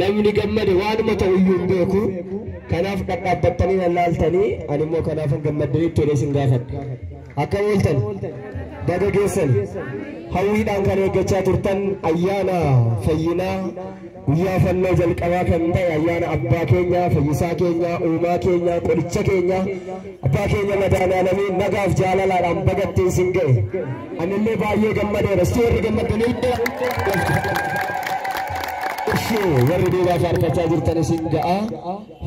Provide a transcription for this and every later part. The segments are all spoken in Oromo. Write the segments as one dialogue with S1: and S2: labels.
S1: Namni gammade waanuma ta'u iyyuu hin beeku. Kanaaf dhadhaabbattanii lallaaltanii ani immoo kanaaf gammaddaniitti jedhee isin gaafadha. Akka ooltan baga geessan hawwiidhaan kan eeggachaa turtan ayyaana fayyinaa guyyaa fannoo jalqabaa kan ta'e ayyaana abbaa keenya fayyisaa keenya uumaa keenya qoricha keenya abbaa keenya madaanaalamii nagaaf jaalalaadhaan bagattiin isin ga'e. Anillee baay'ee gammadeera. Si warri gammaddanii warri duubaa faarfachaa jirtan isin ga'a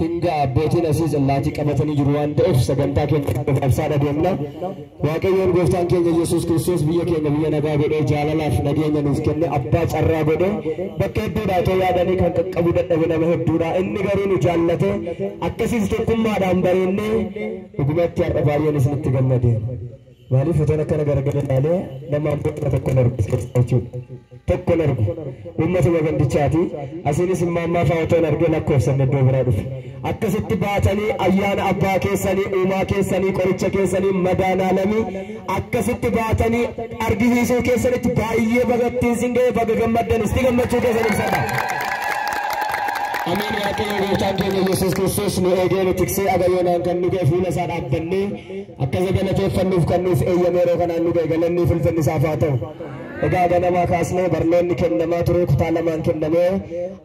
S1: hin ga'a abbootiin asii callaatii qabatanii jiru waan ta'eef sagantaa keenya gabaabsaa deemna. Waaqayyoon gooftaan keenya Yesuus Kiristoos biyya keenya biyya nagaa godhee jaalalaaf nageenya nuuf kenne abbaa carraa godhee bakka hedduudhaa otoo yaadanii kan qaqqabu dadhabe nama hedduudha. Inni garuu nu jaallate akkasiis tokkummaadhaan bareennee dhugumatti har'a baay'een isinitti gammadeera. Maaliif otoon akkana garagara ilaalee nama amboota tokko argu jechuudha. Tokko argu uummatuma gandichaati. Asiinis immaammaa fa'aa otoon argee lakkoofsan iddoo biraa dhufe. Akkasitti baatanii ayyaana abbaa keessanii, uumaa keessanii, qoricha keessanii, madaanaalamii akkasitti baatanii argisiisuu keessanitti baay'ee bagattiin sin ga'e baga gammaddan isti gammachuu keessan ibsadha. Ameen. Waaqayyo gooftaan keenya Yesuus Kiristoos nu eegee nu tiksee agayyoonaan kan nu ga'e fuula isaa dhaabbannee akkasa galateeffannuuf kan nuuf eeyyame yeroo kanaan nu ga'e galanni fulfinni isaaf haa ta'u. Egaa ganamaa kaasnee barnoonni kennamaa ture kutaa lamaan kennamee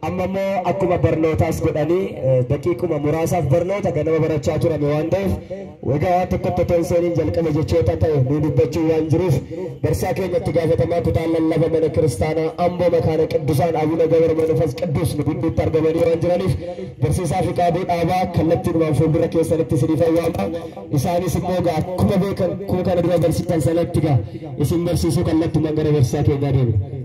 S1: amma immoo akkuma barnootaas godhanii daqiiquma muraasaaf barnoota ganama barachaa turame waan ta'eef egaa waan tokkotti otoo hin seeniin jalqaba jechoota ta'e nu dubbachuu waan jiruuf barsaa keenya itti gaafatamaa kutaa lallaba mana kiristaanaa Amboo makaana Qidduusaan Abuna Gabra Manfas Qidduus nu gidduutti argamanii waan jiraniif barsiisaa Fiqaaduu Dhaabaa kallattiidhumaan fuuldura keessanitti isiniif awwaama. Isaanis immoo egaa akkuma beekan akkuma kana dura barsiisan sanatti egaa isin barsiisuu kallattumaan gara barsiisaa keenyaa deemu.